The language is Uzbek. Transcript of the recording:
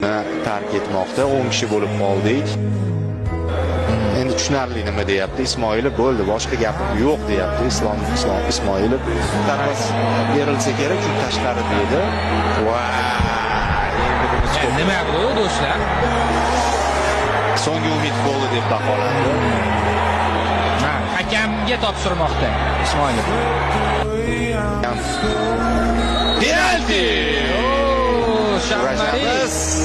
Maydonni tark etmoqda. 10 kishi bo'lib qoldik. Endi tushunarli nima deyapti Ismoilov, bo'ldi, boshqa gapim yo'q deyapti Islom Ismoilov. Pas berilsa kerak, chunki tashqarida edi. Va endi buni Nima bu, do'stlar? So'nggi umid goli deb baholandi. Ha, hakamga topshirmoqda Ismoilov. Penalti! Oo, Shammari. Kurashamiz.